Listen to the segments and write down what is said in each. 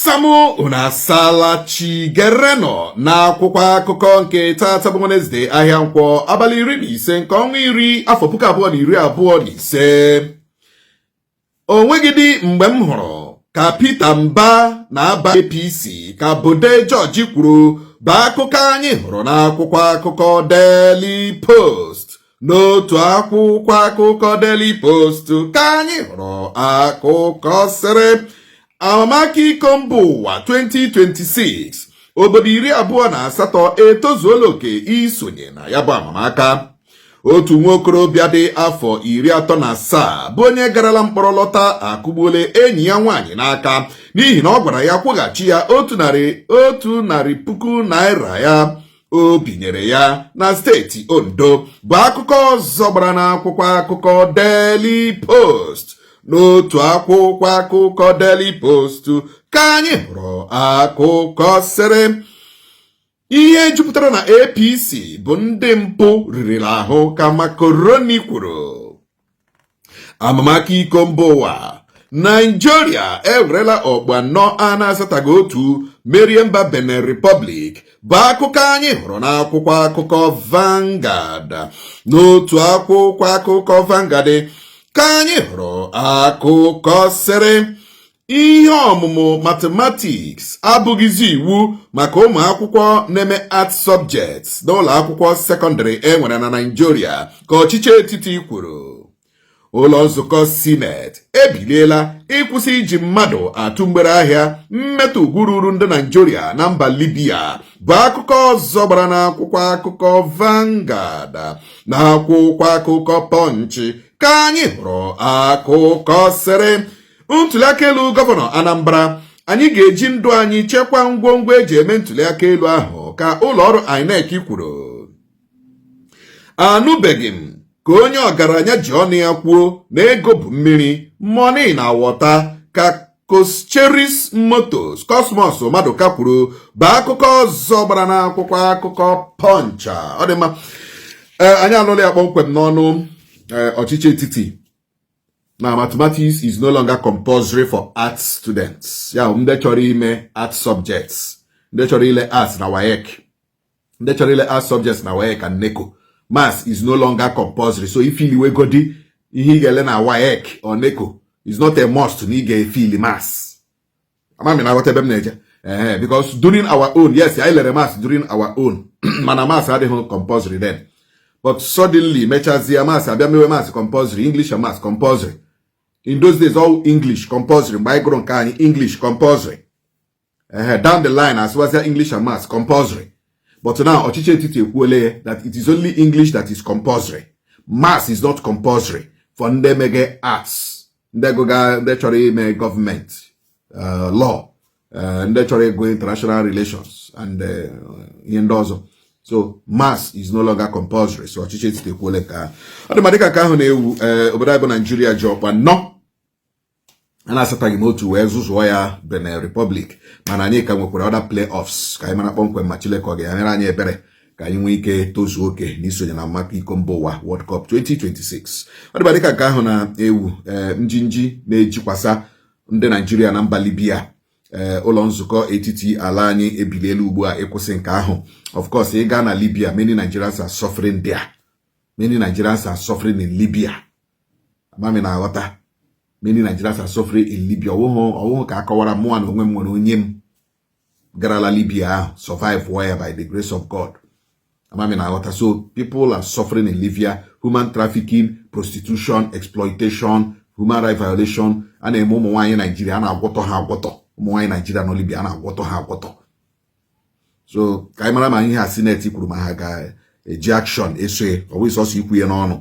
Samụ unu asala chi. Gerenụ n'akwụkwọ akụkọ nke taata bụ Wenezdee, ahịa Nkwọ, abalị 15 nke ọnwa 10, afọ 2025. O nweghịdị mgbe m hụrụ ka Peter Mba na-aba APC, ka Bode George kwuru, bụ akụkọ anyị hụrụ n'akwụkwọ akụkọ Daily Post. N'otu akwụkwọ akụkọ Daily Post ka anyị hụrụ akụkọ sịrị, amamaka iko mba ụwa 2026, obodo 28 etozuola oke isonye na ya bụ amamaka. Otu nwa okorobịa dị afọ 37 bụ onye garala mkpọrọ lọta akụgbuola enyi ya nwaanyị n'aka n'ihi na ọ gwara ya kwụghachi ya ₦100,000 ya o binyere ya na steeti Ondo, bụ akụkọ ọzọ gbara n'akwụkwọ akụkọ Daily Post. N'otu akwụkwọ akụkọ Daily Post ka anyị hụrụ akụkọ sịrị, ihe jupụtara na APC bụ ndị mpụ ririla ahụ, ka Macaroni kwuru. Amamaka iko mba ụwa, Naijiria ewerela ọkpụ anọ a na-asataghị otu merie mba Benin Republic, bụ akụkọ anyị hụrụ n'akwụkwọ akụkọ Vanguard. N'otu akwụkwọ akụkọ Vanguard ka anyị hụrụ akụkọ sịrị, ihe ọmụmụ mathematics abụghịzi iwu maka ụmụ akwụkwọ na-eme art subjects n'ụlọ akwụkwọ sekọndịrị e nwere na Naịjirịa, ka ọchịchị etiti kwuru. Ụlọ nzukọ Sineti ebiliela ịkwụsị iji mmadụ atụ mgbere ahịa, mmetọ ugwu ruru ndị Naịjirịa na mba Libya, bụ akụkọ ọzọ gbara n'akwụkwọ akụkọ Vanguard. Na akwụkwọ akụkọ Punch ka anyị hụrụ akụkọ sịrị, ntuliaka elu gọvanọ Anambra, anyị ga-eji ndụ anyị chekwaa ngwongwo eji eme ntuliaka elu ahụ, ka ụlọọrụ INEC kwuru. Anụbeghị m ka onye ọgaranya ji ọnụ ya kwuo na ego bụ mmiri, money na water, ka Coscharis Motors Cosmos Maduka kwuru, bụ akụkọ ọzọ gbara n'akwụkwọ akụkọ Punch. Ọ dị mma, anyị alụla ya kpọmkwem n'ọnụ ọchịchị etiti na mathematics is no longer compulsory for arts students. Ya ndị chọrọ ime art subjects, ndị chọrọ ile arts na WAEC, ndị chọrọ ile art subjects na WAEC and NECO, maths is no longer compulsory. So ifiliwegodi ihe ị ga-ele na WAEC or NECO, is not a must na ị ga-efili maths. Amami na aghọta ebe m na-eje? Ee, because during our own, yes, anyị lere maths during our own, mana maths adịghị compulsory then. But suddenly mechazie, maths abịa mewe maths compulsory, English and maths compulsory. In those days, all English compulsory. Mgbe anyị gụrụ nke anyị, English compulsory. Ehe, down the line asịwazịa English and maths compulsory. But now ọchịchị etiti ekwuole ya that it is only English that is compulsory, maths is not compulsory for ndị mege arts, ndị gụga, ndị chọrọ ime gọọmenti, law, ndị chọrọ ịgụ international relations and ihe ndị ọzọ. So maths is no longer compulsory. So ọchịchị etiti ekwuole ka ọ dị ma. Dịka nke ahụ na-ewu, obodo anyị bụ Naijiria ji ọkpa nnọọ a na-asataghị m otu wee zụzụọ ya Benin Republic, mana anyị ka nwekwara other play-offs ka anyị mara kpọmkwem ma Chineke ọ ga-enyere anyị ebere ka anyị nwee ike tozuo oke n'isonye na maka iko mba ụwa, World Cup 2026. Ọ dịba dịka nke ahụ na-ewu, njinji na-ejikwasa ndị Naijiria na mba Libya, ee, ụlọ nzukọ etiti ala anyị ebiliela ugbu a ịkwụsị nke ahụ. Of course, ị gaa na Libya, many Nigerians are suffering there. Many Nigerians are suffering in Libya. Amami na aghọta? Many Nigerians are suffering in Libya. Ọwụhụ ọwụhụ ka akọwara mụnwa na onwe m nwere onye m garala Libya ahụ, survive ya by the grace of God. Amami na aghọta? So people are suffering in Libya: human trafficking, prostitution, exploitation, human rights violation. A na-eme ụmụ nwaanyị Naijiria, a na-agwọtọ ha agwọtọ. Ụmụ nwaanyị Naijiria nọ Libya, a na-agwọtọ ha agwọtọ. So ka anyị mara ma ihe a Senate kwuru, ma ha ga-eji action eso ya, ọ bụghị sọsọ ikwu ya n'ọnụ.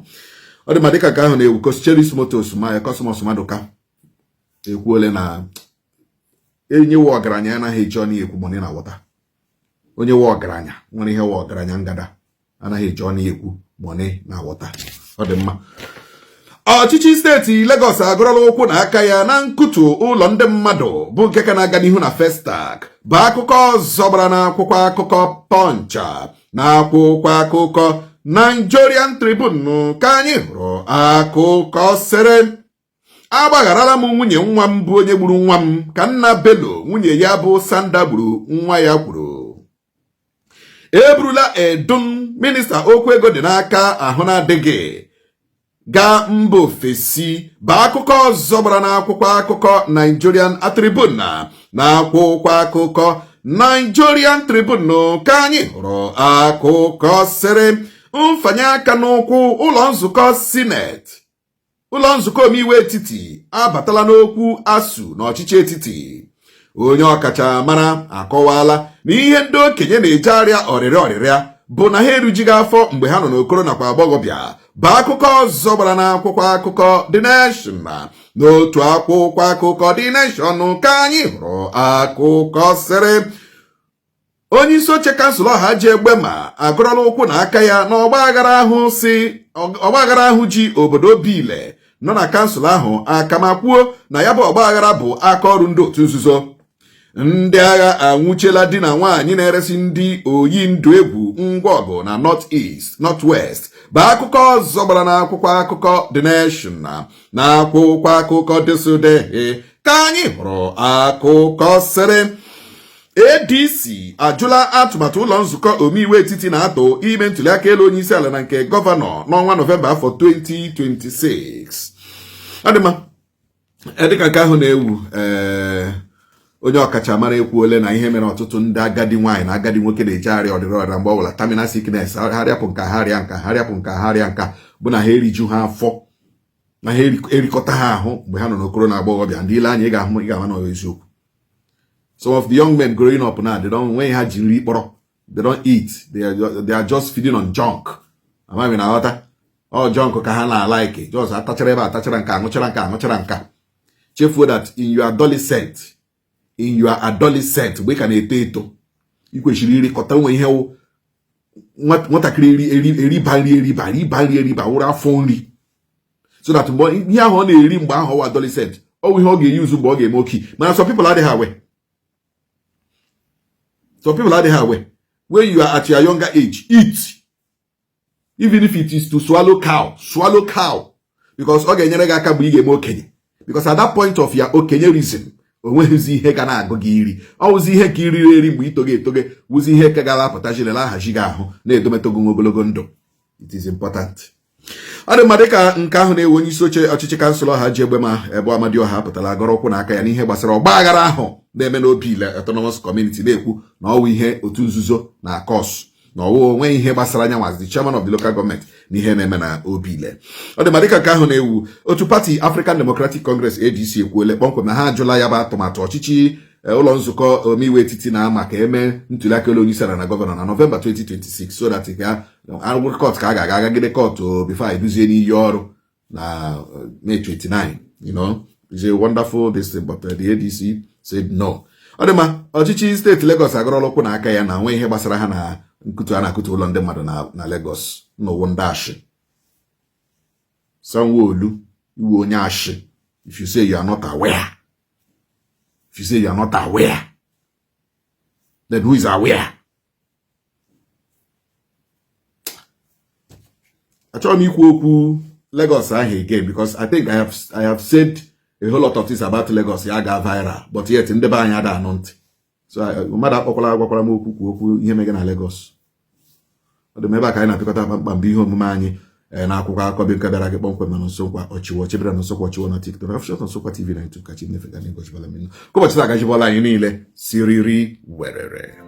Ọ dị ma dịka nke ahụ na-ewu, Coscharis Motors ma Cosmos Maduka ekwuole na enyewe ọgaranya anaghị eji ọnụ ya ekwu money na water. Onye we ọgaranya nwere ihe we ọgaranya ngada anaghị eji ọnụ ya ekwu money na water. Ọ dị mma. Ọchịchị steeti Lagos agụrụla ụkwụ na aka ya na nkutu ụlọ ndị mmadụ bụ nke ka na-aga n'ihu na Festac, bụ akụkọ ọzọ gbara n'akwụkwọ akụkọ Punch. Na akwụkwọ akụkọ Nigerian Tribune ka anyị hụrụ akụkọ sịrị, Agbagharala m nwunye nwa m bụ onye gburu nwa m, ka nna Bello nwunye ya bụ Sanda gburu nwa ya kwuru. Eburula Edun, minista okwu ego dị n'aka ahụ na-adịghị, gaa mba ofesi, bụ akụkọ ọzọ gbara n'akwụkwọ akụkọ Nigerian Tribune. Na akwụkwọ akụkọ Nigerian Tribune ka anyị hụrụ akụkọ sịrị mfanye aka n'ụkwụ ụlọ nzukọ Sineti, ụlọ nzukọ omeiwu etiti abatala n'okwu ASUU na ọchịchị etiti. Onye ọkachamara akọwala na ihe ndị okenye na-eji arịa ọrịrịa ọrịrịa bụ na ha erujighị afọ mgbe ha nọ n'okoro nakwa agbọghọbịa, bụ akụkọ ọzọ gbara n'akwụkwọ akụkọ The Nation. N'otu akwụkwọ akụkọ The Nation ka anyị hụrụ akụkọ sịrị onye isi oche kansụl Ohaji Egbema agụrọla ụkwụ na aka ya na ọgbaghara ahụ si ọgbaghara ahụ ji obodo Obile nọ na kansụl ahụ aka, ma kwuo na ya bụ ọgbaghara bụ aka ọrụ ndị otu nzuzo. Ndị agha anwụchiela di na nwaanyị na-eresi ndị oyi ndụ egwu ngwa ọgụ na North East, North West, bụ akụkọ ọzọ gbara n'akwụkwọ akụkọ The Nation. Na akwụkwọ akụkọ ThisDay ka anyị hụrụ akụkọ sịrị ADC ajụla atụmatụ ụlọ nzukọ omeiwu etiti na-atụ ime ntụliaka elu onye isi ala na nke gọvanọ n'ọnwa Nọvemba afọ 2026. Adịma dịka nke ahụ na-ewu, ee, onye ọkachamara ekwuole na ihe mere ọtụtụ ndị agadi nwaanyị na agadi nwoke na-eji arịa ọrịrịa ọrịa mgbe ọbụla, terminal sickness, ha rịapụ nka, ha rịa nka, ha rịapụ nka, ha rịa nka, bụ na ha eriju ha afọ, na ha erikọta ha ahụ mgbe ha nọ n'okoro na agbọghọbịa. Ndị ile anya, ị ga-ahụ, ị ga-ama na eziokwu. Some of the young men growing up now, they don't nweghị ha ji nri kpọrọ. They don't eat. They are just feeding on junk. Amaghị na aghọta ọ junk ka ha na-alike, just atachara ebe atachara nka, aṅụchara nka, aṅụchara nka, chefuo that in your adolescent, mgbe ị ka na-eto eto, ị kwesịrị irikọta nwe ihe wụ nwatakịrị eriba nri, eriba riba nri, eriba wụrụ afọ nri, so that mgbe ihe ahụ ọ na-eri mgbe ahụ ọwụ adolescent, ọ bụ ihe ọ ga-eyuzu mgbe ọ ga-eme oki. Mana some people adịghị aware. Some people adịghị aware. When you are at your younger age, eat, even if it is to swallow cow, swallow cow, because ọ ga-enyere gị aka mgbe ị ga-eme okenye, because at that point of your okenyerism, o nweghịzi ihe ga na-agụ gị iri. Ọ wụzi ihe nke iriri eri mgbe itoge etoge wụzi ihe ka gara apụta jilele ahazi gị ahụ na-edometogo nwa ogologo ndụ. It is important. Ọ dị mma. Dịka nke ahụ na-ewe, onye isi oche ọchịchị kansụl Ohaji Egbema ebe Amadioha apụtala agọrọ ụkwụ n'aka ya n'ihe gbasara ọgba aghara ahụ na-eme n'Obile Autonomous Community, na-ekwu na ọwụ ihe otu nzuzo na akọs, na ọwụ onwe ihe gbasara anya as the chairman of the local government na ihe na-eme na Obile. Ọ dị mma. Dịka nke ahụ na-ewu, otu pati African Democratic Congress, ADC, ekwuole kpọmkwem na ha ajụla ya bụ atụmatụ ọchịchị ụlọ nzukọ omeiwu etiti na-ama ka eme ntụliaka elu onye isi ala na gọvanọ na Nọvemba 2026, so that ka court ka a ga-aga agagide court before eduzie n'iyi ọrụ na May 29. It's a wonderful this thing, but the ADC said no. Ọ dị mma. Ọchịchị steeti Lagos agọrọla ụkwụ na aka ya na nwe ihe gbasara ha na nkutu a na-akụtu ụlọ ndị mmadụ na Lagos n'ụwụ ndị ashị. Sanwo-Olu, iwu onye ashị. If you say you are not aware, if you say you are not aware, then who is aware? Achọghị m ikwu okwu Lagos ahụ again, because I think I have said a whole lot of things about Lagos, ya ga viral, but yet ndị be anyị ada anụ ntị. So mmadụ akpọkwala agwakwara m okwu kwuo okwu ihe mege na Lagos. Ọ dị m ebe a ka anyị na-apịkọta kpamkpam bụ ihe omume anyị na akwụkwọ akụkọ bụ nke bịara gị kpọmkwem na Nsokwa Ọchịwọ chebere na Nsokwa Ọchịwọ na TikTok official, Nsokwa TV na YouTube. Ka chi nnefe ga n'ịgọchibala m. Ka ụbọchị taa gachibọla anyị niile siriri werere.